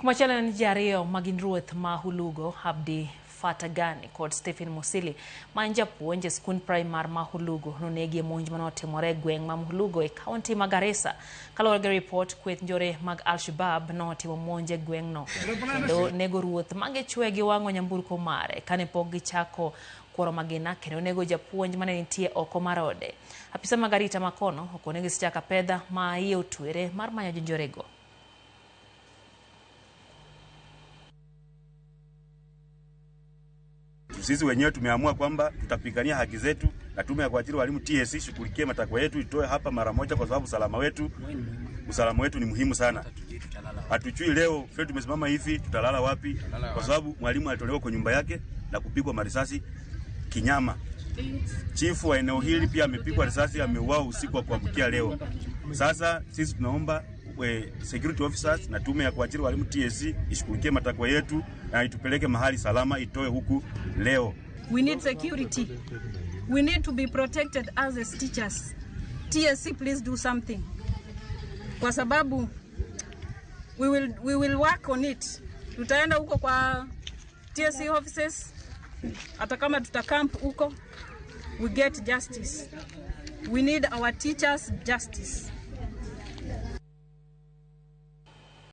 Kumachielo en ji ariyo ma gin ruoth ma Hulugo, Abdi Fatagani kod Stephen Musili ma en japuonj e skund praimar ma Hulugo nonegi e monj manotimore e gweng' ma Hulugo e kaunti ma Garissa. Kaluwore gi ripot, kweth njore mag Al-Shabaab notimo monj e gweng'no kendo nego ruoth ma gichwe gi wang'o nyamburko mare kane pok gichako kworo magina kendo nego japuonj mane nitie oko mar ode. Apisa mag arita ma kono okone gisechako apedha ma iye otwere mar manyo jonjorego. Sisi wenyewe tumeamua kwamba tutapigania haki zetu na tume ya kuajiri walimu TSC shughulikie matakwa yetu, itoe hapa mara moja, kwa sababu usalama wetu ni muhimu sana. Hatujui leo vile tumesimama hivi tutalala wapi, kwa sababu mwalimu alitolewa kwa nyumba yake na kupigwa marisasi kinyama. Chifu wa eneo hili pia amepigwa risasi, ameuawa usiku wa kuamkia leo. Sasa sisi tunaomba security officers na tume ya kuajiri walimu TSC ishughulikie matakwa yetu na itupeleke mahali salama, itoe huku leo. We need security. We need to be protected as teachers. TSC, please do something. Kwa sababu we will work on it. Tutaenda huko kwa TSC offices, hata kama tutacamp huko, we get justice. We need our teachers justice.